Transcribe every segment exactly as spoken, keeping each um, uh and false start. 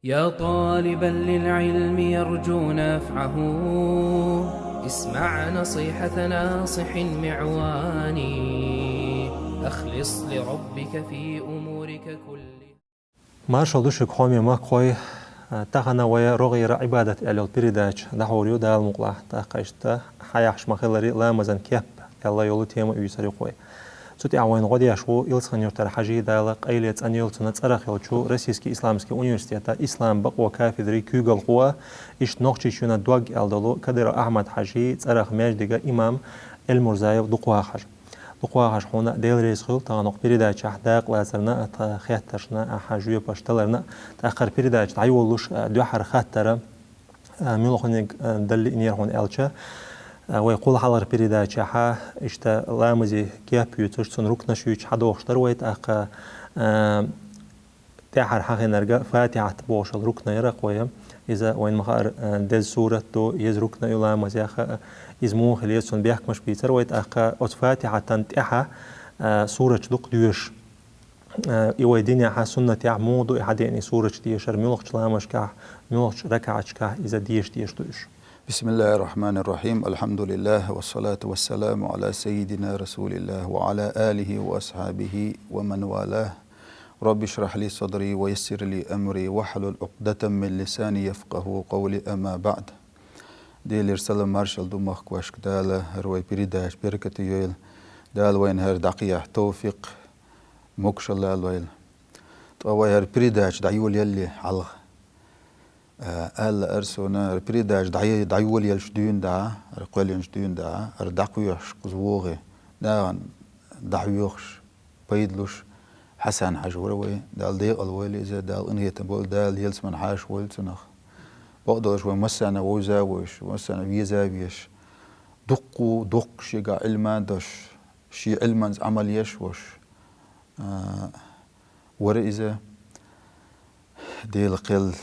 يا طالبا للعلم يرجو نفعه، اسمع نصيحة ناصح معوان. أخلص لربك في أمورك كلها. Маршал ду шуга, хьоме махкахой. Тахан вай «РогӀера Ӏибадат» аьлла йолу передача дӀахьур ю Дала мукъалахь, тӀаккха иштта хьаяхьаш ма-хиллара, ламазан кеп аьлла йолу тема юьйцур ю вай. Цу тӀехь вайна гӀо деш ву Илсхан-Юьртара Хьажи, Дала къайле цӀанйойла цуьнан, цӀарах йолчу Российский исламский университета ислам бакъо кафедрин куьйгалхо, иштта Нохчийчоьнан дог аьлла долу Кадыров Ахьмад-Хьажи, цӀарах маьждиган имам Эльмурзаев Дукхваха-Хьажа. Дукхваха-Хьажа, хьуна Дела реза хуьлда, тахана хӀокху передачехь дакъа лацарна а, тхан хеттаршна а, ахьа жоьпаш даларна а. ТӀаккха хӀара передача дӀайолалуш, а, дуьххьара хаттар, а, муьлханиг, а, дала лиънера хьуна аьлча, а, вай кхул хьалхара передачехь иштта ламазан кеп юьйцуш, цуьнан рукнаш юьйцуш хьадогӀуш дара вай, тӀаккха, а, тӀаьххьара хьахийнарг Фатихьат бохуш йолу рукна яра кхоя. Иза вайна ма-хаъара, а, деза сурат ду, еза рукна ю ламазех, а, иза муха хила еза, цуьнан бехкамаш бийцира вай, тӀаккха оцу Фатихьатан тӀаьхьа, а, сураташ дукха доьшуш. Э, и вай динехь, суннатехь муха ду и хьадеана и сураташ дешар, муьлхачу ламазашкахь, муьлхачу ракаӀаташкахь иза деша дезаш ду уьш? بسم الله الرحمن الرحيم. الحمد لله والصلاة والسلام على سيدنا رسول الله وعلى آله وأصحابه ومن والاه. رب اشرح لي صدري ويسر لي أمري واحلل عقدة من لساني يفقهوا قولي. أما بعد. Делера салам-маршалла ду махкахошка, Дала хӀара вай передача беркате йойла. Дала вайна хӀара дӀакхехьа товфикъ, могашалла лойла. Ткъа вай хӀара передача дӀайолаялале хьалха, а, аьлла ара суна, хӀара передача дӀай-, дӀайолаялча дуьйна дӀа, хӀара кхоьллинчу дуьйна дӀа, хӀара дӀакхоьхьуш кхуза вогӀий, нахана дӀахьоьхуш, пайда луш Хьасан-Хьажа вара вай. Дала декъала войла иза, Дала къинхетам бойла, Дала ялсамани хьаша войла цунах. Бакъдолуш вай массарна вовза а вовзуш, массарна веза а везаш, дуккха, дуккха шегахь Ӏилма а долуш, шен Ӏилманца Ӏамал еш а волуш, а, вара иза. Делан кхел,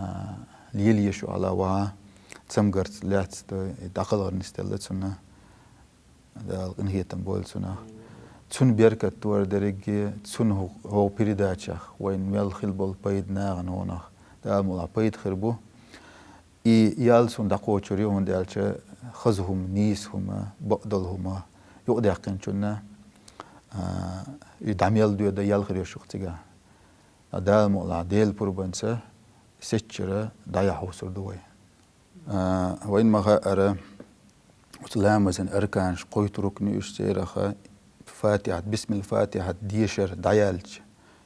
а, лелаеш ву хьала ваха, цамгарца лаьцна и дӀакхалхар нисделла цунна. Дала къинхетам бойла цунах. Цунна беркат ду хӀара дерриге, цунна хӀу-, хӀокху передачех вайна мел хила болу пайда нахана хӀуманах, Дала мукъалахь, пайда хир бу. И ял цунна дӀакхочур ю, хӀунда аьлча хаза хӀума, нийса хӀума, бакъдолу хӀума юкъадаьккхинчунна, а, и дӀа мел доьду ял хир ю шух цигахь. Дала мукъалахь, Делан пурбанца сецчара дӀаяхьуссур ду вай. А, вайна ма-хаъара, оцу ламазан арканаш кхойтта рукна ю уьш, царех Фатихьат, бисмил-Фатихьат дешар дӀаяьлча,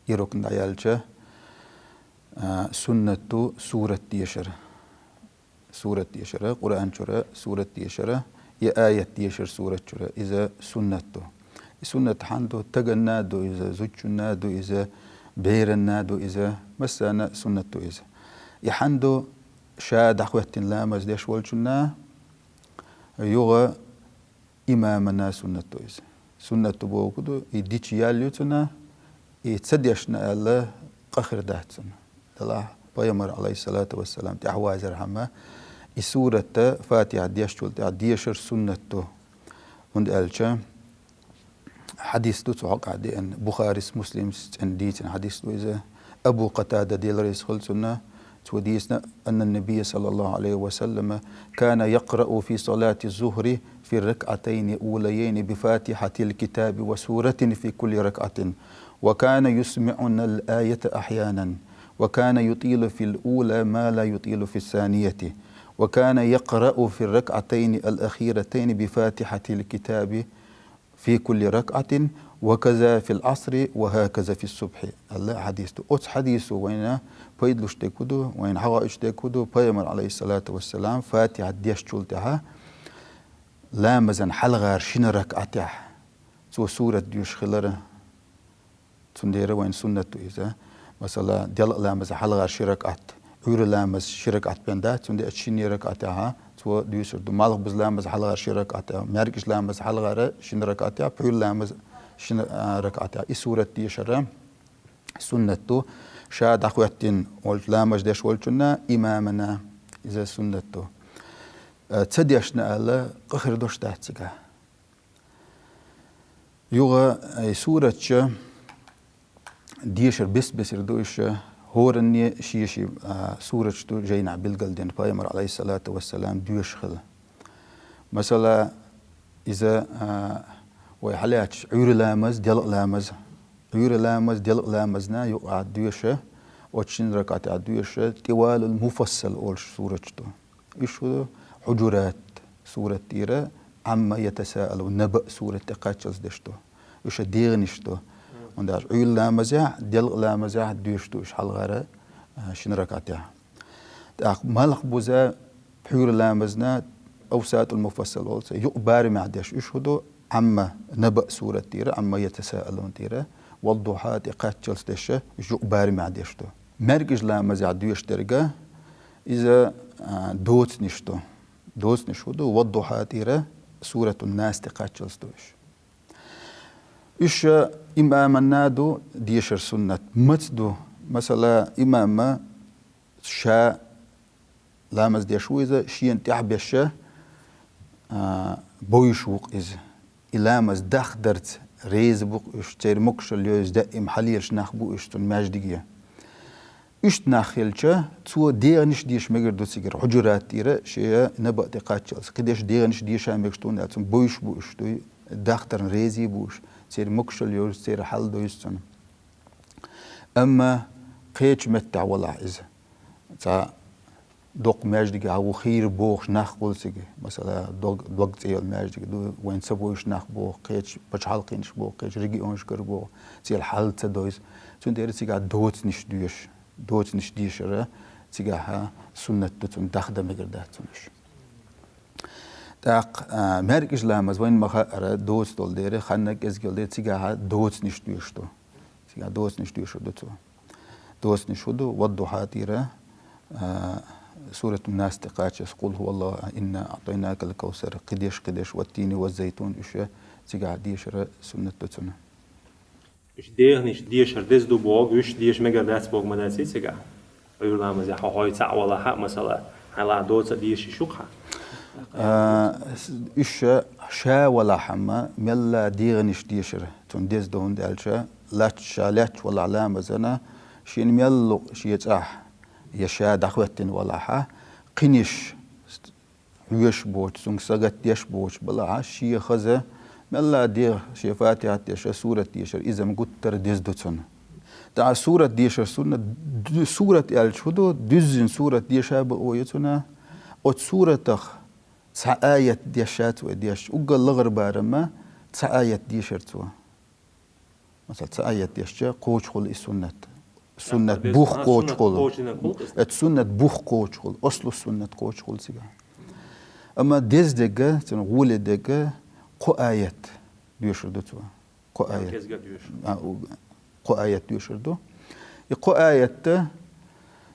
и рукна дӀаяьлча, а, суннат ду сурат дешар. Сурат дешар, Къуръан чуьра сурат дешар, я аят дешар сурат чуьра, иза суннат ду. И суннат хьанна ду? Таганна а ду иза, зудчунна а ду иза, беранна а ду иза, массарна а суннат ду иза. И хьанна ду? Ша дӀахӀоьттина ламаз деш волчунна, юха имамана суннат ду иза. Суннат ду бохург ду, и дича ял ю цунна, и ца дешна аьлла къа хир дац цунна. Делахь Пайхамар, Ӏалайхиссалату вассалам, тӀаьхьавазархьама, и сурат Фатихьа дешначул тӀаьхьа дешар суннат ду. ХӀунда аьлча хьадис ду цу хьокъехь деана, Бухарис, Муслимс цӀена дийцина хьадис ду иза. Абу Къатада, Дела реза хуьлда цунна, цо дийцина: أن النبي صلى الله عليه وسلم كان يقرأ في صلاة الظهر في الركعتين الأوليين بفاتحة الكتاب وسورة في كل ركعة، وكان يسمعنا الآية أحيانا، وكان يطيل في الأولى ما لا يطيل في الثانية، وكان يقرأ في الركعتين الأخيرتين بفاتحة الكتاب في كل ركعة، وكذا في العصر، وهكذا في الصبح. Аьлла хьадис ду. Оцу хьадисо вайна пайда луш дерг хӀун ду, вайна хьагӀойтуш дерг хӀун ду? Пайхамар, Ӏалайхиссалату вассалам, Фатихьа дешначул тӀаьхьа ламазан хьалхара шина ракаӀатехь цо сурат доьшуш хилар. Цундела вайна суннат ду иза. Масала, делкъа ламаза хьалхара ши ракаӀат, Ӏуьйра ламаза ши ракаӀат бен дац, цундела шинне ракаӀатехь цо дуьйцур ду. Малхбуза ламаза хьалхара ши ракаӀатехь, маьркӀажа ламаза хьалхара шина ракаӀатехь, пхьуьйра ламаза шина, а, ракаӀатехь и сурат дешар суннат ду. Ша дӀахӀоьттина волчу ламаз деш волчунна, имамана, иза суннат ду. А, ца дешна аьлла, къа хир долуш дац цигахь. Юха, ай, сураташ дешар бес-бесара ду уьш, ХӀоранне шен-шен, а, сураташ ду жайнахьа билгалдина пайхамара, Ӏалайхи ссалату вассалам, доьшуш хилла. Масала, иза, а, вай хьалаьцача Ӏуьйра ламаз, делкъа ламаз. Ӏуьйра ламаз, делкъа ламазна юкъахь доьшу, оцу шина ракаӀатехь доьшу, тӀевалал муфассал олуш сураташ ду. Уьш хӀу-, Хьуджурат сурат тӀера, Ӏамма ятасаалун, Наба сурат тӀе кхаччалц деш ду. Уьш дегӀанаш ду. ХӀунда аьлча Ӏуьйра ламазехь, делкъа ламазехь доьшуш ду уьш хьалхара, а, шина ракаӀатехь. ТӀаккха малхбуза, пхьуьйра ламазна, Авсатул муфассал олу цо, юкъа барамехь деш уьш хӀу ду, Ӏамма, Наба сурат тӀера, Ӏамма ятасаалун тӀера, Ваддухьа тӀе кхаччалц деш, уьш юкъа барамехь деш ду. МаьркӀажа ламазехь доьшуш дерг, иза, а, доцанаш ду. Доцанаш хӀу ду, Ваддухьа тӀера, Суратун Нас тӀе кхаччалц ду уьш. Уьш имаманна ду дешар суннат. Маца ду? Масала, имама ша ламаз деш ву иза, шена тӀаьхьа беша, а, бовзуш ву-кх иза. И ламаз дахдарца реза бу-кх уьш, церан могушалла йовза даим хьалелаш нах бу уьш цунна маьждиге. Уьш нах хилча, цо дегӀанаш деша мегар ду цигара, Хьуджурат тӀера, шен Наба тӀе кхаччалц. Кхидерш дегӀанаш деша мегаш ду, хӀунда аьлча цунна бовзуш бу уьш, дуй, дахдарна резий бу уьш, церан могушалла йовза, церан хьал довза цунна. Амма кхечу меттехь валахь иза, цхьа доккха маьждигехь ву хийра бохуш нах хуьлу цига, масала, дог, дог цӀе йолу маьждиг ду, вайна ца бовзуш нах боху, кхечу пачхьалкхенаш боху, кхечу регионашкара боху, церан хьал ца довза. Цундела цигахь доцанаш доьшу, доцанаш дешара цигахь суннат ду, цунна дахдан мегар дац цунна уьш. ТӀаккха, а, маьркӀажа ламаз вайна ма-хаъара доца долу дела, ханна кӀезиг йолу дела, цигахь доцанаш доьшуш ду. Цигахь доцанаш доьшур ду цо. Доцанаш хӀу ду? Ваддухьа тӀера, а, Суратун Нас тӀе кхаччалц, Къул хӀуаллахӀу, Инна аӀтӀайнакал кавсар, кхидерш, кхидерш, Ваттини ваззайтун, уьш цигахь дешара суннат ду цунна. Уьш дегӀанаш дешар деза ду боху, уьш деша мегар дац боху ма дац цигахь? Ӏуьйра ламазехь хьо хьой цхьаъ валахь а, масала, хьайна лаахь доца а деша йиш ю-кх хьан? А, с-, уьш ша валахь, амма мелла дегӀанаш дешар цунна деза ду, хӀунда аьлча лаьтташ, ша лаьтташ валахь ламазана, шена мел лукъ шен цӀахь, я ша дӀахӀоьттина валахь а, кхиниш хьоьжуш боцуш, цуьнга сагатдеш боцуш балахь а, шен хаза, мелла дегӀ, шен Фатихьат дешар, сурат дешар, иза-м гуттар а деза ду цунна. ТӀаккха сурат дешар суннат, ду-, сурат аьлча хӀу ду? Дуьззина сурат деша бакъо ю цунна. Оцу суратах цхьа аят дешац вай дешча, уггар лахара барамма цхьа аят дешар цо. Масала, цхьа аят дешча, кхочушхула и суннат. Суннат бух кхочушхула. Эцу суннат бух кхочушхула, аслу суннат кхочушхула цигахь. Амма деза дерг, цуьнан гӀоле дерг, кхо аят доьшур ду цо. Кхо аят. А, у-, кхо аят доьшур ду. И кхо аятта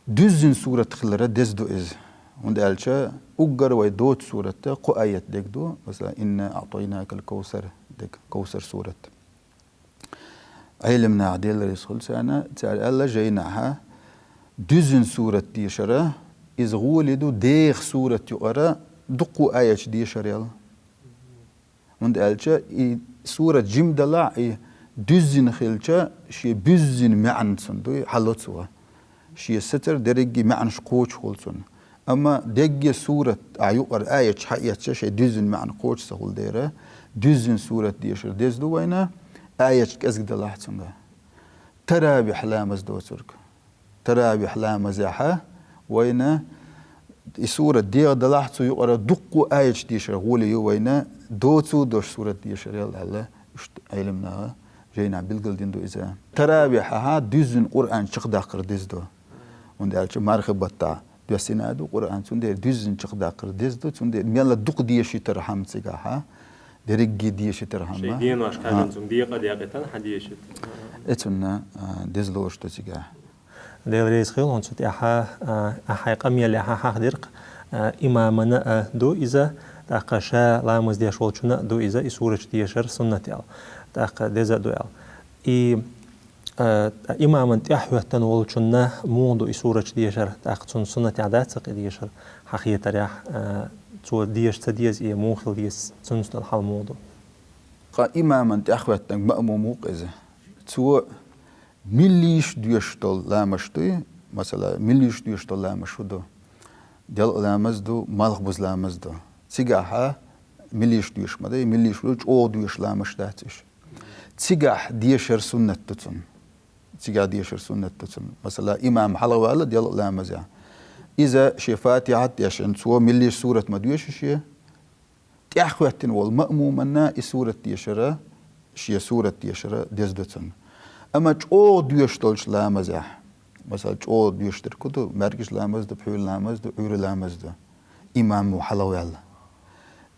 дуьззина сурат хилара деза ду иза. ХӀунда аьлча уггар вай доцу суратта кхо аят дерг ду. Масала, Инна аӀтӀайнакал кавсар дерг, Кавсар сурат. Ӏелам наха, Дела реза хуьлда царна, цара аьлла жайнахьа, дуьззина сурат дешара, иза гӀоле ду дегӀан сурат юкъара дуккха аяташ дешарел. ХӀунда аьлча и сурат жима далахь, и дуьззина хилча, шен буьззина маьӀна цунна дуй, хьало цо. Шен сацар дерриге маьӀнаш кхочушхула цунна. Амма дерриге сурат, а, юкъара аяташ хьаэцча, шайн дуьззина маьӀна кхочуш ца хула дера, дуьззина сурат дешар деза ду вайна, аяташ кӀезиг далахь цуьнга. Таравихь ламаз доцург. Таравихь ламазехьа вайна и сурат дегӀ далахь, цу юкъара дуккха аяташ дешар гӀоле ю вайна, доцу дош сурат дешарел аьлла, иштта Ӏелам наха жайнахь билгалдина ду иза. Таравихьехьа дуьззина Къуръан чекхдаккхар деза ду. ХӀунда аьлча мархи баттахь доьссина а ду Къуръан, цундела дуьззина чекхдаккхар деза ду, цундела мелла дукха дешийтархьама цигахьа, дерриге дешийтархьама. Шайн денош кхаьжна цунна декъа а декъийтина хьан дешийта. Э, цунна, а, деза лоруш ду цигахь. Дела реза хуьлда хьуна цу тӀехьа, а, ахьа хьайн къамелехьа хьахдира-кх, а, имамана а ду иза, тӀаккха ша ламаз деш волчунна а ду иза, и сураташ дешар суннат аьлла. ТӀаккха деза а ду аьлла. И, а, имамана тӀаьхьахӀоьттина волчунна муха ду и сураташ дешар, тӀаккха цунна суннатехь дац-кх и дешар, хьан хетарехь, а, цо деша ца деза и муха хила деза, цуьнца долу хьал муха ду? Ткъа имамана тӀаьхьахӀоьттинарг маъмум ву-кх иза. Цо Милла йиш доьшуш дола ламазаш дуй, масала, милла йиш доьшуш дола ламазаш хӀун ду? Делкъа ламаз ду, малхбуза ламаз ду. Цигахьа милла йиш доьшуш ма дай, милла йиш ду, чӀогӀа доьшуш ламазаш дац уж. Цигахь дешар суннат ду цунна. Цигахь дешар суннат ду цунна. Масала, имам хьалхаваьлла делкъа ламазехь. Иза шен Фатихьат дешан, цо милла йиш сурат ма доьшу шен. ТӀаьхьахӀоьттина волу маъмуманна и сурат дешара, шен сурат дешара деза ду цунна. Амма чӀогӀа доьшуш долчу ламазехь, масала, чӀогӀа доьшуш дерг хӀун ду, маьркӀажа ламаз ду, пхьуьйра ламаз ду, Ӏуьйра ламаз ду, имам ву хьалхаваьлла.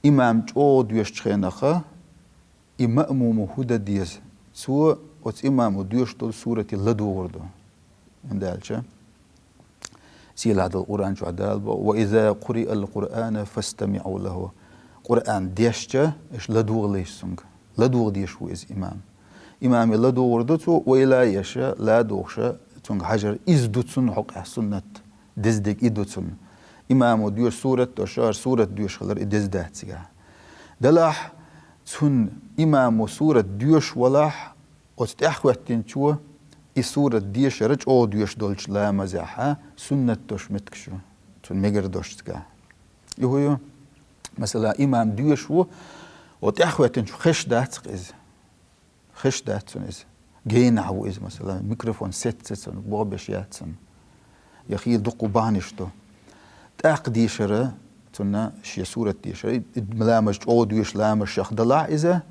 Имам чӀогӀа доьшучу хенаха, и маъмумо хӀун дан деза? Цо оцу имамо доьшуш долу сурате ладугӀур ду. ХӀунда аьлча сийлахь долу Къуръан чохь Дала боху: «Ва иза къуриъал Къуръана фастамиъу лаху». Къуръан дешча, аша ладугӀалаш цуьнга. ЛадугӀа дезаш ву иза имам. Имаме ладугӀур ду цо, ойла а еш, ладугӀуш, цуьнга хьажар. Иза ду цунна хьокъехь суннат. Деза дерг и ду цунна. Имамо доьшу сурат доьшу, хӀара сурат доьшуш хилар и деза дац цигахь. Делахь цунна имамо сурат доьшуш валахь, оцу тӀаьхьахӀоьттинчо и сурат дешара чӀогӀа доьшуш долчу ламазехьа суннат долуш меттигаш ю, цунна мегар долуш цигахь. И хӀун ю? Масала, имам доьшуш ву, оцу тӀаьхьахӀоьттинчо хезаш дац-кх иза. Хезаш дац цунна иза. Генахь ву иза, масала, микрофон сецна цунна, бохбеш яц цунна. Я хийла дуккха бахьанаш ду. ТӀаккха дешара, цунна шен сурат дешара, и ламаз чӀогӀа доьшуш ламазех далахь иза,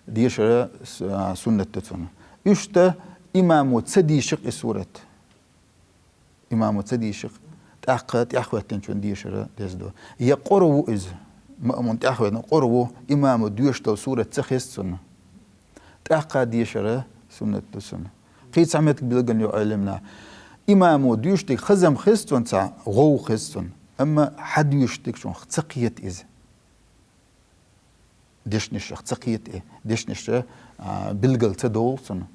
дешара с-, а, суннат ду цунна. Иштта имамо ца дийши-кх и сурат. Имамо ца дийши-кх, тӀаккха тӀаьхьахӀоьттинчун дешара деза ду. Я къора ву иза, маъмум тӀаьхьахӀоьттина къора ву, имамо доьшуш долу сурат ца хеза цунна. ТӀаккха дешара суннат ду цунна. Кхин цхьа меттиг билгал йо Ӏеламнаха. Имамо доьшуш дерг хазам хеза цунна, цхьа гӀовгӀа хеза цунна. Амма хьан доьшуш дерг чунах ца кхета иза. Дешнашах ца кхета и. Дешнаш, а, билгал ца довла цунна.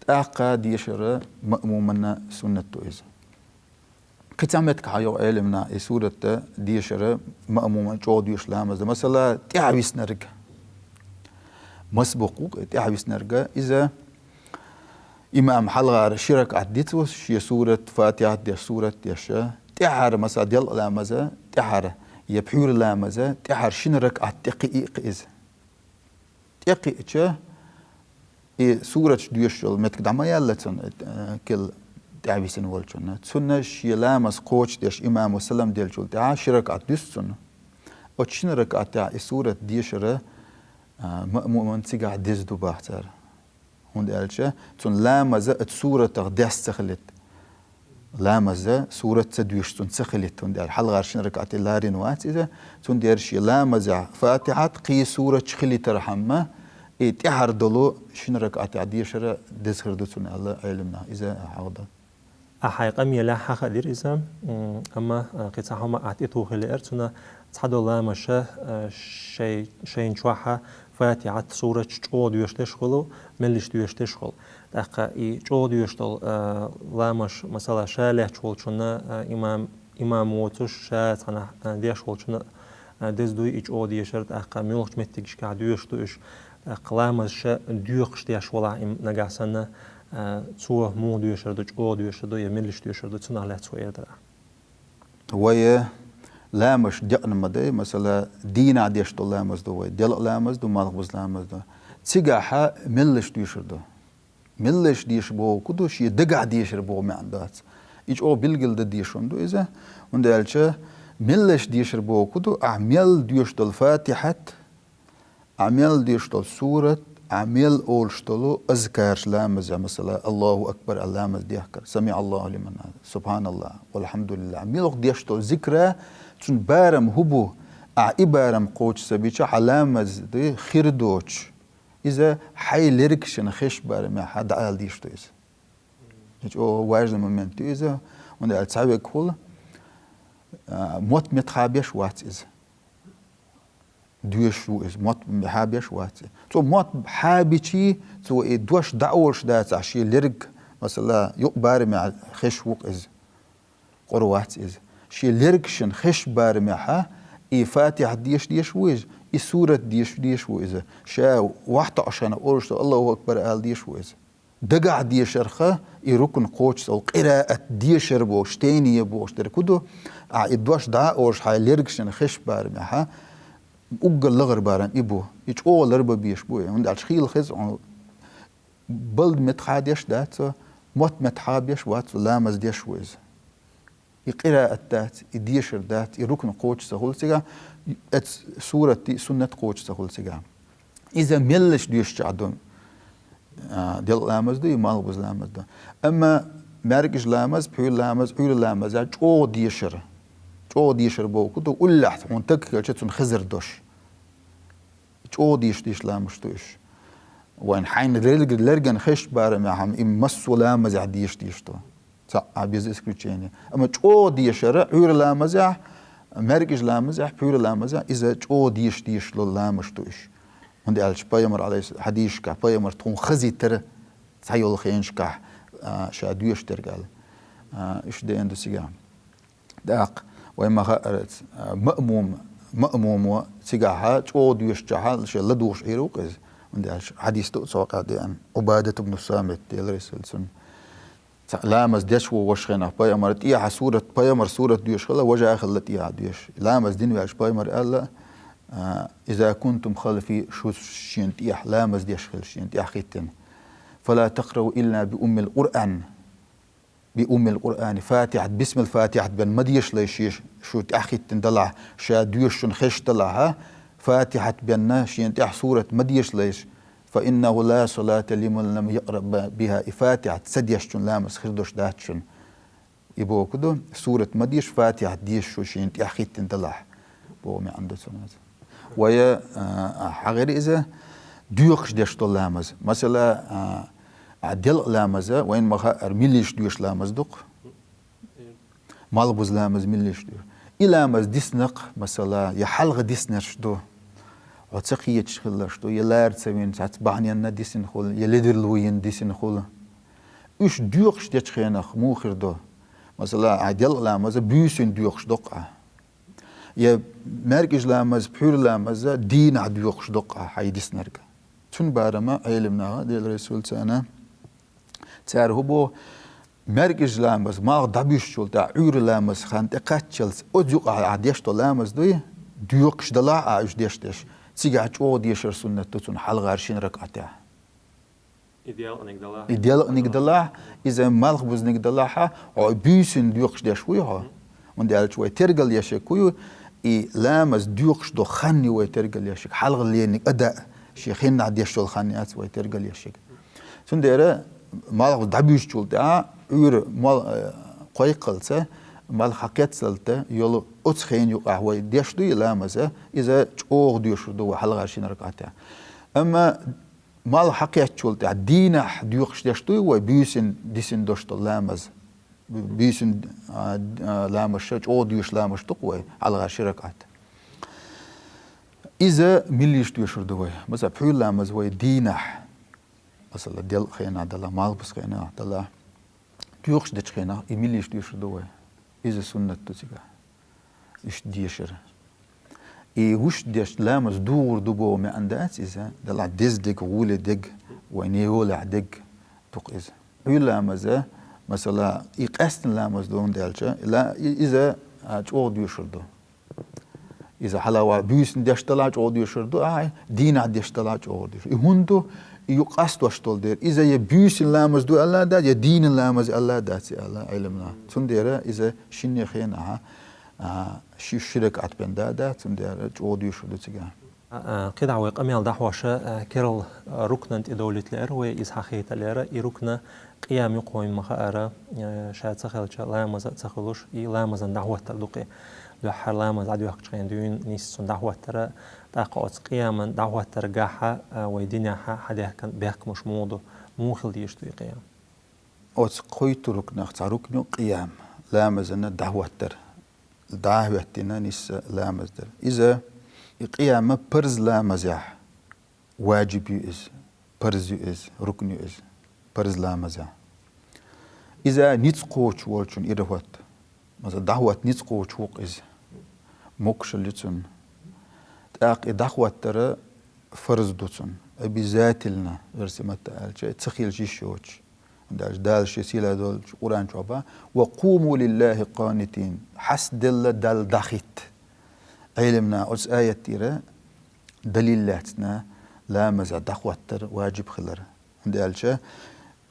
ТӀаккха дешара маъмуманна суннат ду иза. Кхин цхьа меттиг хьан йо Ӏеламнаха, и сурат дешара маъмуман чӀогӀа доьшуш ламаз ду. Масала, тӀаьхьа виснарг. Масбукъ ву-кх и тӀаьхьа виснарг. Иза имам хьалхара ши ракаӀат дицву, шен сурат, Фатихьат деш, сурат деш. ТӀаьхьара, масала, делкъа ламаза, тӀаьхьара, я пхьуьйра ламаза, тӀаьхьара шина ракаӀат тӀе кхиий-кх иза. ТӀе кхиъча, и сураташ доьшуш йолу меттиг дӀа ма яьлла цунна, э, кхел тӀаьхьа висина волчунна. Цунна шен ламаз кхочушдеш, имамо салам деллачул тӀаьхьа ши ракаӀат дуьсу цунна. Оцу шина ракаӀатехь и сурат дешара, а, маъмуман цигахь деза ду боху цара. ХӀунда аьлча цунна ламаз оцу суратах деш ца хилийта. Ламаз сурат ца доьшуш цунна ца хилийта, хӀунда аьлча хьалхара шина ракаӀате ларийна вац иза, цундела шен ламазехь Фатихьат, кхин сураташ хилийтархьама, и тӀаьхьара долу шина ракаӀатехь дешара деза хир ду цунна аьлла Ӏеламнаха. Иза хьагӀ ду. Ахьа хьайн къамелехь хьахадира иза, м, амма, а, кхин цхьа хӀума ахь тӀетухуш хилира, цунна цхьадолу ламазаша, а, шай-, шайна чохьа Фатихьат, сураташ чӀогӀа доьшуш деш хуьлу, меллаша доьшуш деш хуьлу. ТӀаккха и чӀогӀа доьшуш долу, а, ламазаш, масала, ша лаьтташ волчунна, а, имам, имам воцуш, ша цхьанхьа, а, деш волчунна, а, деза дуй и чӀогӀа дешар, тӀаккха муьлхачу меттигашкахь доьшуш ду уьш, тӀаккха ламаз ша доькхуш деш валахь и нагахь санна, а, цо муха доьшур ду, чӀогӀа доьшур ду я меллаша доьшур ду, цунах лаьцна хӀун эр дара ахь? Вай ламазаш декъна ма дай, масала, дийнахь деш долу ламаз ду вай, делкъа ламаз ду, малхбуза ламаз ду. Цигахьа меллаша доьшур ду. Меллаша деша боху хӀун ду, шен дагахь дешар боху маьӀна дац. И чӀогӀа билгал дан дезаш хӀума ду иза, хӀунда аьлча меллаша дешар боху хӀун ду, ахь мел доьшуш долу Фатихьат, ахь мел доьшуш долу сурат, ахь мел олуш долу азкараш ламазехь, масала, Аллаху акбар аьлла ламаз дехкар, самиӀаллаху лиман, субханаллах, валхьамдулиллах. Муьлха деш долу зикра, цуьнан барам хӀун бу, ахь и барам кхочуш ца бича, хьан ламаз ду хир доцуш. Иза хьайн лергашна хезачу барамехь дӀаала дезаш ду иза. И чӀогӀа важный момент ю иза, хӀунда аьлча цхьаверг хуьлу, а, мотт меттахьа беш вац иза. Доьшуш ву иза, мотт хьабеш вац. Цо мотт хьабичий, цо и дош дӀаолуш дацахь, шен лерг, масала, юкъа барамехь хезаш ву-кх иза. Къора вац иза. Шен лергашна хезачу барамехьа и Фатихьа деша дезаш ву иза, и сурат деша дезаш ву иза. Ша вахтоӀушхана олуш долу Аллаху акбар ала дезаш ву иза. Дагахь дешарх и рукн кхочуш ца хуьлу, къираат дешар бохуш, чтение бохуш дерг хӀун ду? Ахь и дош дӀа а олуш, хьайн лергашна хезачу барамехь, уггар лахара барам и бу. И чӀогӀа ларбан безаш бу и. ХӀунда аьлча хийла хеза хьуна, балда меттахь деш дац цо, мотт меттахь беш вац цо, ламаз деш ву иза. И къираат дац, и дешар дац, и рукн кхочуш ца хуьлу цигахь, эц сурат и суннат кхочуш ца хуьлу цигахь. Иза меллаша доьшучохь ду, а, делкъа ламаз ду, и малхбуза ламаз ду. Амма маьркӀажа ламаз, пхьуьйра ламаз, Ӏуьйра ламаз а чӀогӀа дешар. ЧӀогӀа дешар бохург ду, уллехь хьуна таг хилча цунна хезар дош. ЧӀогӀа деш деш ламазаш ду уьш. Вайн хьайна лерг-, лерган хезачу барамехь-м и массо а ламазехь деш деш ду. Цхьаъ а без исключения. Амма чӀогӀа дешар Ӏуьйра ламазехь, маьркӀажа ламазехь, пхьуьйра ламазехь, иза чӀогӀа деш деш долу ламазаш ду уьш. ХӀунда аьлча пайхамар, алейхи-, хьадисашкахь пайхамар тхуна хазийтира цхьайолу хенашкахь, а, ша доьшуш дерг аьлла. А, уьш деана ду цигахь. ТӀаккха вай ма хаъара, а, маъмум, маъмумо цигахьа чӀогӀа доьшучохьа шен ладугӀуш Ӏийр ву-кх иза. ХӀунда аьлча хьадис ду цу хьокъехь деана, Ӏубадат ибн Самит, Дела реза хуьлда цунна. Цхьаъ ламаз деш ву вайшиннах пайхамар тӀехьа сурат, пайхамар сурат доьшуш хилла, важа а хилла тӀехьа доьшуш. Ламаз дина ваьлча пайхамар аьлла, а, «Иза кунтум халфи», шу шена тӀехьа ламаз деш хила, шена тӀехьа хӀиттина. «Фала такърау илла би уммил Къуръан». Би уммил Къуръани, Фатихьат, бисмил Фатихьат бен ма дешалаш шу тӀаьхьахӀиттина далахь, ша доьшучунна хезаш далахь, Фатихьат бен шена тӀехь сурат ма дешалаш, фа иннаху ла салата лиман лам якъра биха, и Фатихьат ца дешчун ламаз хир долуш дац шуна. И бохург ду, сурат ма деша, Фатихьат деша шу шена тӀаьхьахӀиттина далахь, боху маьӀна ду цунна. Вай, а, хьахийра иза доьхуш деш долу ламаз. Масала, а, а, делкъа ламаз, вайна ма хаъара, милла йиш доьшу ламаз ду-кх. Малхбуза ламаз милла йиш доьшу. И ламаз дисна-кх, масала, я хьалха диснарш ду. Хьо ца кхеташ хилларш ду, я лара ца вина, цхьацца бахьаненна дисина хуьлу, я ледарло йина дисина хуьлу. Уьш доьхуш дечу хенахь муха хир ду? Масала, а, делкъа ламаз буьйсанна доьхуш ду-кх ахь. Я маьркӀажа ламаз, пхьуьйра ламаз дийнахь доьхуш ду-кх ахь хьайн диснарг. Цуьнан барамехь Ӏелам наха, Дела реза хуьлда царна, цара хӀун боху, маьркӀажа ламаз малх дӀабуьйшучул тӀаьхьа Ӏуьйра ламаз хан тӀекхаччалц оцу юкъахь ахь деш долу ламаз дуй, доьхуш далахь а уьш деш-деш, цигахь чӀогӀа дешар суннат ду цунна хьалхара шина ракаӀатехь. И делкъаниг далахь. И делкъаниг далахь, иза малхбузниг далахь, хьо буьйсанна доьхуш деш вуй хьо. ХӀунда аьлча вай тергал еш ерг хӀун ю, и ламаз доьхуш долу хан ю вай тергал еш ерг, хьалха лериниг ада, шен хеннахь деш долу хан яц вай тергал еш ерг. Цундела малхбуз дӀабуьйшучул тӀаьхьа Ӏуьйра мол-, э, кхойкхалца, малх хьакхеццалца йолу оцу хенан юкъахь вай деш дуй и ламаз, иза чӀогӀа доьшур ду вай хьалхара шина ракаӀатехь. Амма малх хьакхеччул тӀаьхьа дийнахь доьхуш деш дуй вай буьйсанна дисина долуш долу ламаз? Буьйсанна, а, а, ламазаш чӀогӀа доьшу ламазаш ду-кх вай, хьалхара ши ракаӀат. Иза милла йиш доьшур ду вай? Масала, пхьуьйра ламаз вай дийнахь, масала, делкъа хенахь далахь, малхбуза хенахь далахь, доьхуш дечу хенахь, и милла йиш доьшур ду вай? Иза суннат ду цигахь. Иштта дешар. И вуьшта деш ламаз дугӀур ду боху маьӀна дац иза, делахь деза дег, гӀоле дег, вайн неволехь дег ду-кх иза. Ӏуьйра ламаз, масала, и къаьстина ламаз ду, хӀунда аьлча, и ла-, и-, иза, а, чӀогӀа доьшур ду. Иза хьалха вай буьйсанна деш далахь чӀогӀа доьшур ду, ахьа дийнахь деш далахь чӀогӀа доьшур. И хӀунда ду, и юкъа къастош долу дера. Иза я буьйсанна ламаз ду аьлла а дац, я дийнан ламаз аьлла а дац, аьлла Ӏелам наха. Цундела иза шинне хенахь, а, ши, ши ракаӀат бен да а дац, цундела чӀогӀа доьшур ду цигахь. А, а, кхидӀа вай къамел дӀахьош, а, керла, а, рукнан тӀедовлийта лаьара вай, иза хьахийта лаьара, и рукна къиям ю-кх вайна ма хаъара, а, ша ца хилча, ламаз а ца хуьлуш, и ламазан дӀахӀоттар ду-кх и. Дуьххьара ламаз дӀадоьхкучу хенахь дуьйна нийса цунна дӀахӀоттар, тӀаккха оцу къияман дӀахӀоттаргахь, а, вай динехь хьадаьхкина бехкамаш муха ду, муха хила дезаш ду и къиям? Оцу кхойтта рукнах цхьа рукн ю къиям, ламазан дӀахӀоттар. ДӀа а хӀоьттина, нийса ламаз дар. Иза, и къиям парз ламазехь ваджиб ю иза, парз ю иза, рукн ю иза, парз ламазехь. Иза ницкъ кхочуш волчун ира хӀотта. Масала, дӀахӀотта ницкъ кхочуш ву-кх иза. Могушалла ю цунна. ТӀаккха и дӀахӀоттар фарз ду цунна. Обязательно, версия матта аьлча, ца хилча йиш йоцуш. Даже Дала шен сийлахь долчу Къуръан чохь бан: «Ва къуму лиллахи къанитин». Хьастаделла Далла дӀахӀитта. Ӏеламнаха оцу аят тӀера далил лаьцна ламазехь дӀахӀоттар важиб хилар. ХӀунда аьлча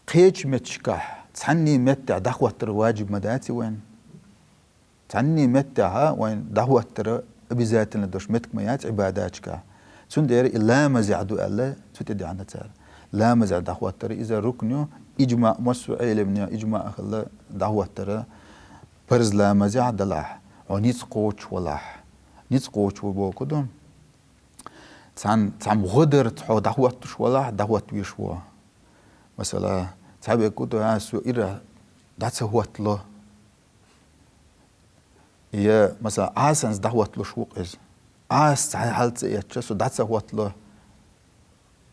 кхечу меттигашкахь цхьанний меттехь дӀахӀоттар важиб ма дац вайн. Цхьанний меттехь вайн дӀахӀоттар обязательно долуш меттиг ма яц Ӏибадаташкахь. Цундела и ламазехь ду аьлла, цу тӀе деана цара. Ламазехь дӀахӀоттар иза рукн ю, иджмаъ, массо а Ӏеламнехан иджмаъ а хилла дӀахӀоттар парз ламазехь далахь, хьо ницкъ кхочуш валахь. Ницкъ кхочуш ву бохург ду. Цхьан, цхьамма гӀо дарца хьо дӀахӀоттуш валахь, дӀахӀотта веш ву. Масала, цхьа веккху ду, а, со ира дӀа ца хӀоттало. Я, масала, Ӏасанца дӀахӀотталуш ву-кх иза. Ӏаса цхьа хьал ца эцча, со дӀа ца хӀоттало.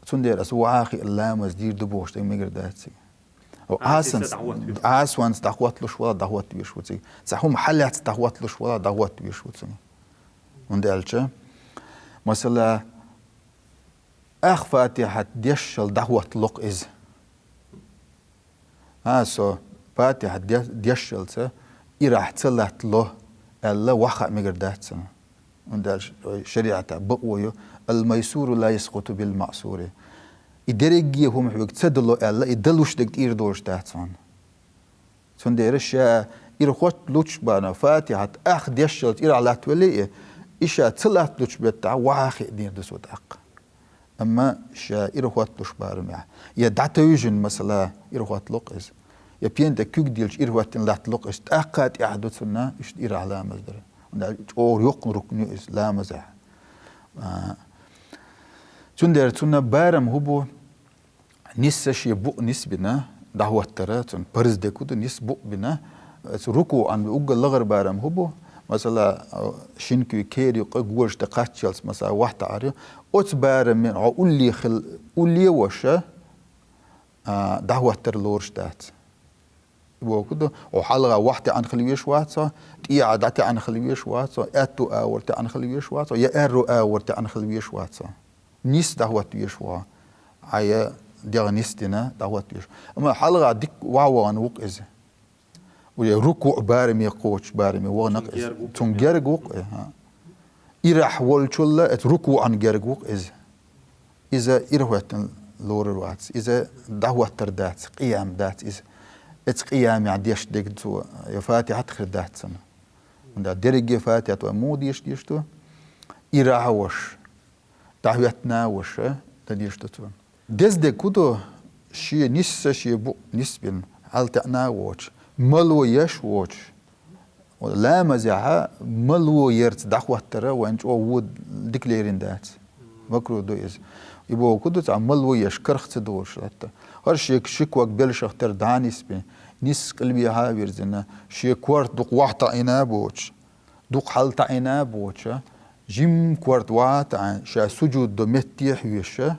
Цундела аса вахьа хиъна ламаз дийр ду бохуш дерг мегар дац цига. Ӏасанца, Ӏасанца дӀахӀоттавеш ву. Ӏасанца дӀахӀотталуш вала, дӀахӀотта веш ву цига. Цхьа хӀума хьалаьцна дӀахӀотталуш вала, дӀахӀотта веш ву цига. ХӀунда аьлча, масала, ах Фатихьат дешшал дӀахӀоттало-кх иза. А, со Фатихьат де-, дешшалца ирахь ца латтало аьлла, ваххьа а мегар дац цунна. ХӀунда аьлча шариӀатехь бакъо ю: «Ал-майсуру ла яскъуту бил-маъсури». И дерриге хӀума хьоьга ца дало аьлла, и далуш дерг тӀера долуш дац хьуна. Цундела ша ира хӀотталучу барамехь Фатихьат ах дешшалца ирахь латтавеллий, и ша ца латталучу меттехь вахьа хиънера ду цо тӀаккха. Амма ша ира хӀотталуш барамехь, я дӀатевжина, масала, ира хӀоттало-кх иза, я пенте куьг дилча ира хӀоттина латтало-кх иза, тӀаккха тӀехь ду цунна иштта ирахь ламаз дар. ХӀунда аьлча чӀогӀа йоккха рукн ю иза ламазехь. А, цундела цунна барам хӀун бу? Нисса шен букъ нисбина дӀахӀоттара, цунна парз дерг хӀун ду, нисса букъ бина, оцу рукуӀан уггар лахара барам хӀун бу? Масала, шина куьйга кера юккъе гожаш тӀе кхаччалц, масала, вахьа таӀар ю. Оцу барамехь хьо улле хила, улле а ваша, а, дӀахӀоттар лоруш дац. И бохург ду, хьо хьалха вахьа таьӀна хила веш вац хьо, тӀехьа дӀатаьӀна хила веш вац хьо, аьтту агӀор таьӀна хила веш вац хьо, я аьрру агӀор таьӀна хила веш вац хьо. Нисса дӀахӀотта веш ву хьо, хьан я дегӀ нисдина дӀахӀотта веш ву. Амма хьалха дика вахьа вахана ву-кх иза. Уьш рукуӀ бараме кхочуш бараме вахана-кх иза. Цунна герга ву-кх, э, хьа. Ирахь волчул а оцу рукуӀан герга ву-кх иза. Иза ира хӀоьттина лорур вац. Иза дӀахӀоттар дац, къиям дац иза. Оцу къиямехь деш дерг цо, я Фатихьат хир дац цунна. ХӀунда дерриге Фатихьат вай муха деш деш ду? Ирахь а ваша, дӀахӀоьттина а ваша, дан деш ду цо. Деза дерг хӀун ду, шен нисса, шен букъ нисбина, хьалатаьӀна а воцуш, мало еш а воцуш. Ламазехь мало ярца дӀахӀоттар вайн чӀогӀа вон дика лерина дац. Макрух ду иза. И бохург хӀун ду, цхьа мало еш, карах ца долуш латта. ХӀара шен ши ког белшах тера дӀа а нисбина, нисса къилбехьа а вирзина, шен корта дукха вахьа таӀийна а боцуш, дукха хьалатаӀийна а боцуш, жимма корта вахьа а таӀийна, ша сужуд до метте а хьоьжуш,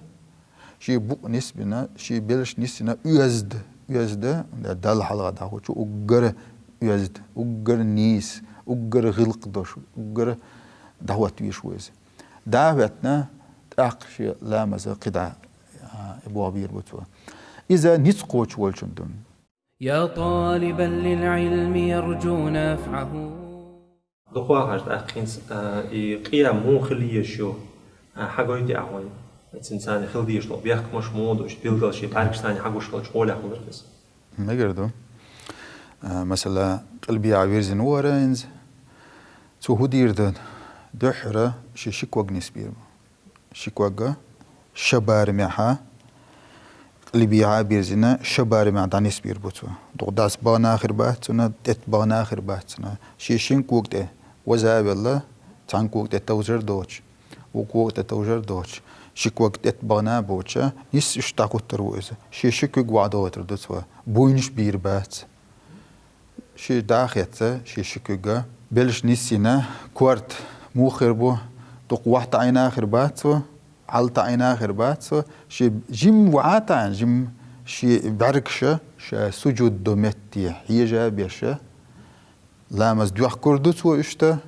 шен букъ нисбина, шен белш нисйина, оьзда, оьзда, Далла хьалха дӀахӀуттуш, уггар оьзда, уггар нийса, уггар гӀиллакх долуш, уггар дӀахӀотта веш ву иза. ДӀа а хӀоьттина, тӀаккха шен ламаз кхидӀа, а, бохабийр бу цо. Иза ницкъ кхочуш волчун ду. يا طالبا للعلم يرجو نفعه. Дукха вахаш тӀаккха хӀинца, а, и къиям муха хила езаш ю, а, хьагойту ахь вайна? Цуьнан царна хила дезаш долу бехкамаш муха ду, уьш билггал шен бӀаьргаш царна хьагуш хилча, гӀолехь хилар иза. Мегар ду. А, масала, къилбехьа вирзина вара хӀинца. Цо хӀун дийр ду? Дуьххьара шен ши ког нисбийр бу. Ши ког а ша барамехьа, къилбехьа а бирзина, ша барамехьа дӀанисбийр бу цо. Дукха дас бахана а хир бац цунна, тӀетта бахана а хир бац цунна. Шен шин кога тӀе ваза а велла, цхьана кога тӀе товжар доцуш, вукху кога тӀе товжар доцуш, ши ког тӀетта бахана а боцуш, нисса уьш дӀахӀуттур ву иза. Шен ши куьг вахьа дохуьйтур ду цо. Буйнаш бийр бац. Шен дӀа а хетта, шен ши куьг а белш нисйина, корта муха хир бу, дукха вахьа таӀийна а хир бац цо, хьалатаӀийна а хир бац цо, шен жимма вахьа а таӀийна, жимма шен бӀаьргаш ша сужуд до метте хьежа а беш, ламаз доьхкур ду цо иштта,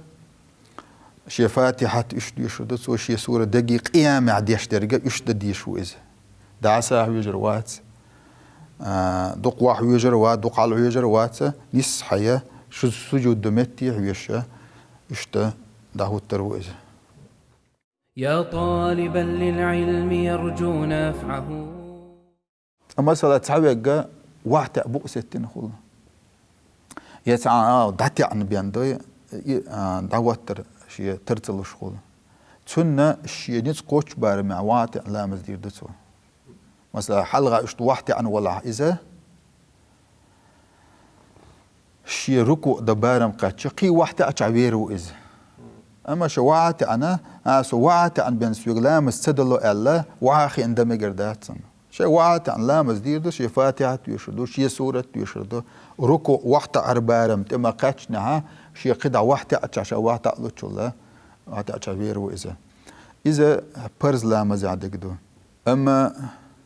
Шен Фатихьат уьш доьшур ду, цо шен сура деги къиямехь деш дерг уьш дан дезаш ву иза. ДӀаса хьоьжур вац, а, дукха вахьа хьоьжур вац, дукха хьала хьоьжур вац, нисса хьая, шу-, сужуд ду метте хьоьжуш, уьш дан дӀахӀуттур ву иза. يا طالبا للعلم يرجو نفعه. Ткъа масала, цхьаверг вахьа теӀа букъ сеттина хуьлу. Я цхьа а дӀатеӀна бен ду, и, а, дӀахӀоттар шен тар ца луш хуьлу. Цунна шен ницкъ кхоччу барамехь вахьа теӀа ламаз дийр ду цо. Масала, хьалха уьш вахьа теӀна валахь иза, шен рукуъ дан барам кхаьчча, кхин вахьа теӀча вер ву иза. Амма ша вахьа теӀна, а, со вахьа теӀна бен соьга ламаз ца дало аьлла, вахьа хиъна дан мегар дац цунна. Ша вахьа теӀна ламаз дийр ду, шен Фатихьат доьшур ду, шен сурат доьшур ду. Рукуъ вахьа теӀара барам тӀе ма кхаьчнехь, шен кхидӀа вахьа теӀча, ша вахьа теӀлучул, вахьа теӀча вер ву иза. Иза парз ламазехь дерг ду. Амма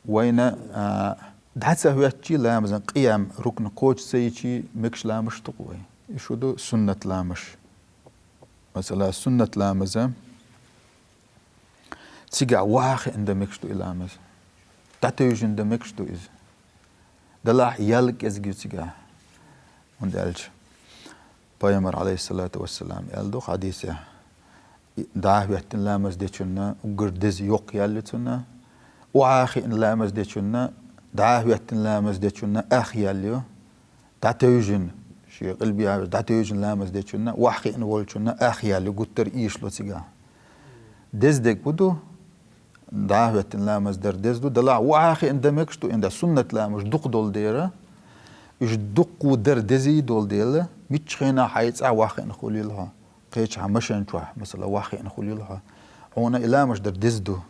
вайна, а, дӀа ца хӀоьттичи ламазан къиям рукн кхочуш ца йичи мегаш ламазаш ду-кх вай. И шу ду суннат ламазаш. Масала, суннат ламаза цигахь вахьа хиъна дан мегаш ду и ламаз. ДӀатевжина дан мегаш ду иза. Далахь ял кӀезиг ю цигахь. ХӀунда аьлча Пайхамар, Ӏалайхиссалату вассалам, аьлла ду хьадисехь: дӀа а хӀоьттина ламаз дечунна уггар деза йоккха ял ю цунна, охьа а хиъна ламаз дечунна, дӀа а хӀоьттина ламаз дечунна ах ял ю, дӀатевжина, шен къилбехьа веш дӀатевжина ламаз дечунна, охьа хиъна волчунна ах ял ю, гуттар а ийшало цигахь. Деза дерг хӀун ду? ДӀа а хӀоьттина ламаз дар деза ду, далахь охьа а хиъна дан мегаш ду, инда суннат ламазаш дукха долу дера, уьш дуккха дар дезий долу дела, миччу хенахь хьайн цӀахь охьа хиъна хуьлийла хьо, кхечу хьан машен чохь, масала, охьа хиъна хуьлийла хьо, хьуна и ламазаш дар деза ду.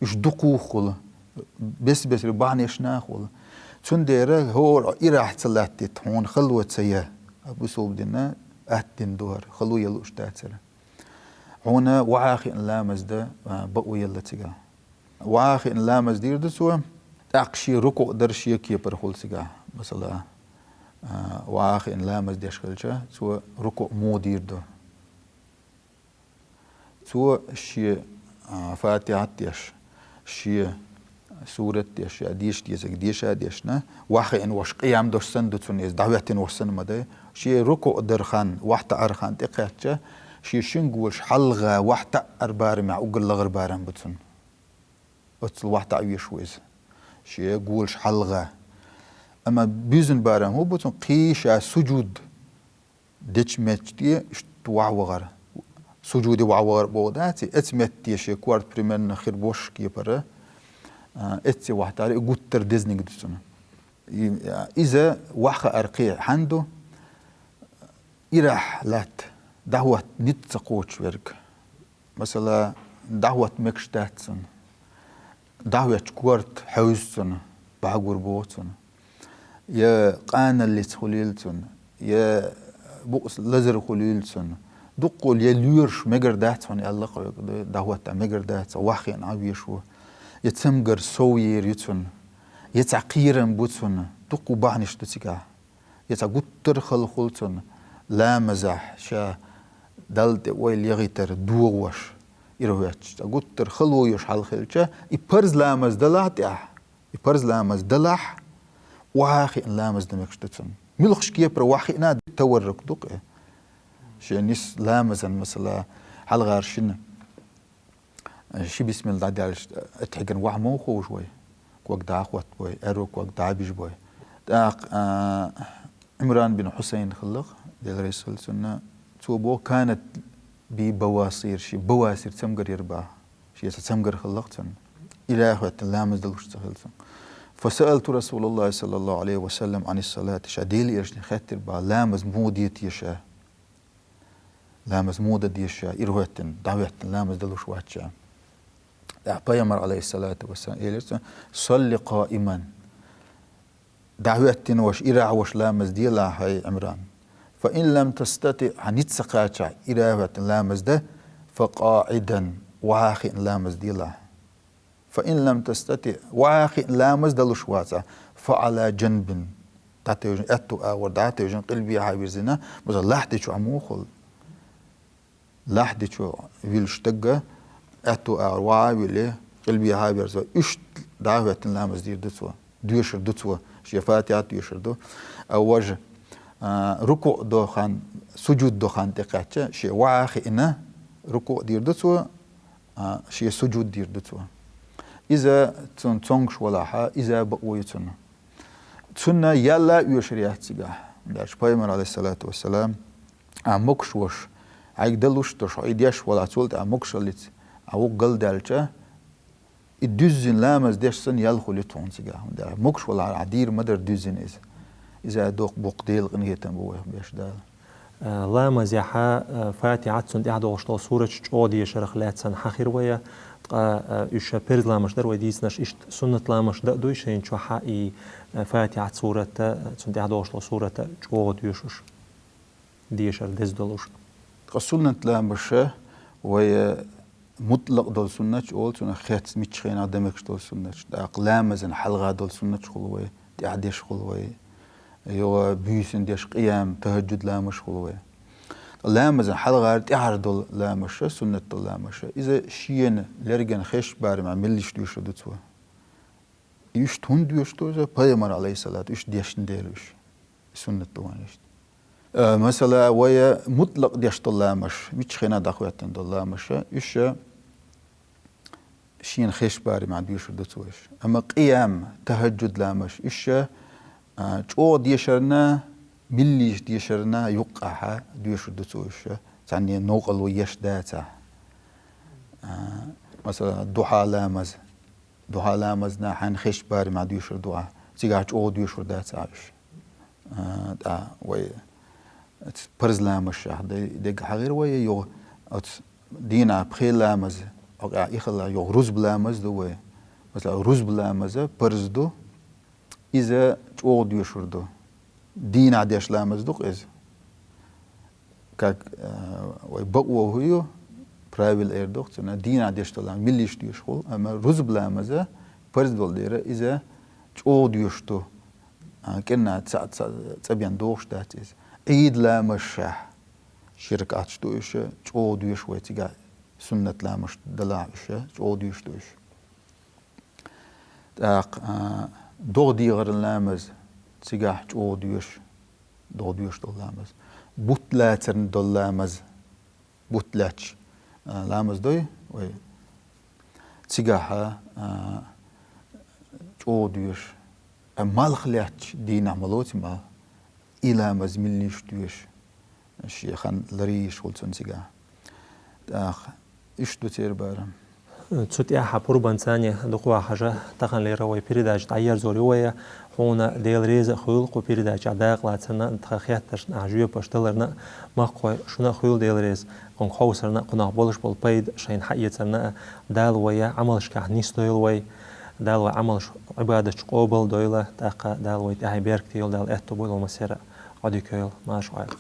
Уьш дукхахула, бес-бесара бахьанешна а хула. Цундела хӀора ирахь ца латтийта, хьуна хало ца я, бусулба дина атта дина ду хӀара, хало ян лууш дацара. Хьуна охьа а хиъна ламаз дан, а, бакъо елла цигахь. Охьа а хиъна ламаз дийр ду цо, тӀаккха шен рукуъ дар шен кепара хула цигахь. Масала, а, охьа а хиъна ламаз деш хилча, цо рукуъ муха дийр ду. Цо шен, а, Фатихьат деш, шен сурат деш, ша деша дезарг деша а дешна, охьа хиъна волуш къиям долуш санна ду цунна иза, дӀахӀоьттина волуш санна ма дай. Шен рукуъ дар хан, охьатаӀар хан тӀекхаьчча, шен шин голаш хьалха охьатаӀар барамехь уггар лахара барам бу цунна. Оццул охьатаӀа везаш ву иза. Шен голаш хьалха. Амма буьззина барам хӀун бу цунна? Кхин ша сужуд дечу метте иштта охьавахар. Сужуде охьавахар боху дац, и эцу метте шен корта примерно хир бошуш кепара, а, эцце охьатаӀар, и гуттар а дезниг ду цунна. И, а, иза охьа хаар кхин хӀун ду? Ирахь латта, дӀахӀотта ницкъ ца кхочуш верг. Масала, дӀахӀотта мегаш дац цунна. ДӀахӀоьттича корта хьевза цунна, бӀаьгур боху цунна. Я къаналлица хуьлийла цунна, я букъ лазар хуьлийла цунна. Дуккха я лоьраш мегар дац хьуна аьлла-кх хьоьга, дӀахӀотта мегар дац, охьа хиъна Ӏан веш ву. Я цамгар сов ер ю цунна, я цхьа кхерам бу цунна. Дуккха бахьанаш ду цигахь. Я цхьа гуттар а хала хула цунна, ламазехь ша Далла тӀе ойла яхийтар догӀош, ирахӀоьттича, цхьа гуттар а хало йолуш хьал хилча, и парз ламаз далахь тӀехь, и парз ламаз далахь, охьа а хиъна ламаз дан мегаш ду цунна. Муьлххачу кепара охьа хиъна а таваррук ду-кх и. Шен нис ламазан, масала, хьалхара шина Ши бисмилла дӀадаьлча, аттахьиятана охьа ма ховш вай. Ког дӀа а хӀоттабой, аьрру ког дӀа а бижабой. ТӀаккха, а, Ӏимран бин Хьусайн хилла-кх, Дела реза хуьлда цунна, цо боху: «Канат би бавасир», шен бавасир цамгар яра боху. Шен цхьа цамгар хилла-кх цуьнан. Ирахь хӀоьттина ламаз далуш ца хилла цуьнан. «Фасаалту Расулаллахи саллаллаху Ӏалайхи ва саллам Ӏани салати», ша Делан элчане хаьттира боху, ламаз муха де теша? Ламаз муха дан деза ша, ирахӀоьттина, дӀахӀоьттина ламаз далуш вац ша? ТӀаккха Пайхамар, Ӏалайхиссалату вассалам, элира цунна: «Салли къаиман». ДӀахӀоьттина волуш, ирахь волуш ламаз делахь, хӀай Ӏимран. «Фа ин лам тастатиӀ», хьан ницкъ ца кхачахь, ирахь а хӀоьттина ламаз дан, «фа къаӀидан», охьа а хиъна ламаз делахь. «Фа ин лам тастатиӀ», охьа а хиъна ламаз далуш вацахь, «фа Ӏала жанбин», дӀатевжина, аьтту агӀор дӀатевжина, къилбехьа вирзина, масала, лахьти чохь муха хуьлу. Лахьди чу вилш дагга, аьтту агӀор ваха а вилли, къилбехьа а верза, уьш дӀахӀоьттина ламаз дийр ду цо, доьшур ду цо, шен Фатихьат доьшур ду. А вож, а, рукуъ до хан, сужуд до хан тӀекхаьчча, шен ваха хиъна, рукуъ дийр ду цо, а, шен сужуд дийр ду цо. Иза цун цонгаш валахьа, иза бакъо ю цунна. Цунна ялла а оьшур яц цигахь. Дальше пайхамар, алейхиссалату вассалам, а, мокш вош, Ӏайг далуш дош, хьо и деш вала цул тӀа мокшаллиц, а вук галдаьлча, и дуьззина ламаз деш санна ял хули тхуна цигахь. Мокш вала а дийр ма дар дуьззина иза. Иза докх букх Дела къинхетам бу вайх беш Дала. Э, ламазехьа, э, Фатихьат цунна тӀехь долуш долу сураташ чӀогӀа дешарах лаьцна хьахир вай, ткъа, э, уьш перз ламаш дар вай дийцинарш, иштта суннат ламаш да а дуй шайна чохьа и, э, Фатихьат сурата, э, цунна тӀехь долуш долу сурата чӀогӀа доьшуш, дешар деза долуш. Ткъа суннат ламаша вай, э, мутлакъ долу суннаташ олу цунах хецна мичча хенахь дан мегаш долу суннаташ. ТӀаккха ламазан хьалха долу суннаташ хула вай, тӀаьхьа деш хула вай. Йо, буьйсанна деш къиям, тахӀаджуд ламаш хула вай. Ламазан хьалхара тӀаьхьара долу ламаша, суннат долу ламаша, иза шена лерган хеш барамехь меллиш доьшур ду цо. Иштта хӀунда доьшур ду иза? Пайхамар, алейхиссалату, иштта дешна дела уьш. Суннат ду вайн иштта. Э, масала, вай мутлакъ деш долу ламаш, мичча хенахь дӀахӀоьттина долу ламаша, уьш шена хеш барамехь доьшур ду цо уьш. Амма къиям, тахӀаджуд ламаш, уьш, а, чӀогӀа дешарна, милла йиш дешарна юккъехьа доьшур ду цо уьш, цхьанне новкъарло еш дацахь. А, масала, духьа ламаз. Духьа ламазна хьайна хеш барамехь доьшур ду ахь. Цигахь чӀогӀа доьшур дацахь уьш. А, тӀа вай оцу парз ламашшехь дай-, дегга хьахийра вай, юха оцу дийнахь пхи ламаз, хьо къа ихала юха рузба ламаз ду вай. Масала, рузба ламаза парз ду, иза чӀогӀа доьшур ду. Дийнахь деш ламаз ду-кх иза. Как, э, вай бакъо хӀу ю, правил эр ду-кх цунна, дийнахь деш долу ламаз милла йиш доьшуш хула, амма рузба ламаза парз долу дера иза чӀогӀа доьшуш ду. А, кӀирнахь цхьаъ, цхьаъ цӀа бен дохуш дац иза. Ӏийд ламазшехь ши ракаӀаташ ду уьш, чӀогӀа доьшу вай цигахь, суннат ламаш далахь уьш, чӀогӀа доьшу ду уьш. ТӀаккха, а, догӀа дегӀаран ламаз цигахь чӀогӀа доьшу, догӀа доьшу долу ламаз. Бутт лацарна долу ламаз, бутт лаьтташ, а, ламаз дой вай. Цигахь, а, чӀогӀа доьшу. А малх лаьтташ дийнахь ма лоций малх. И ламаз милла йиш доьшу. Шен хан ларийна йиш хула цунна цигахь. ТӀаккха иштта ду церан барам. Цу тӀехь пурбанца дукха вахьажа, таханлера вай передача дӀаерзор ю вай. Хьуна Дела реза а хуьлу, кху передачехь дакъалацарна, тхан хеттаршна ахь жоьпаш даларна, махкахой шуна а хуьлу Дела реза. Кхунга хьовсарна, кхунах болуш болу пайда шайна хьаэцарна, Дала вай Ӏамалшкахь нисдойла вай. Дала вай Ӏамалш, Ӏибадатш къобал дойла, тӀаккха Дала вай тӀаьхье беркате йойла, Дала аьтто бойла вай массеран а. Ӏодика йойла, марша Ӏойла.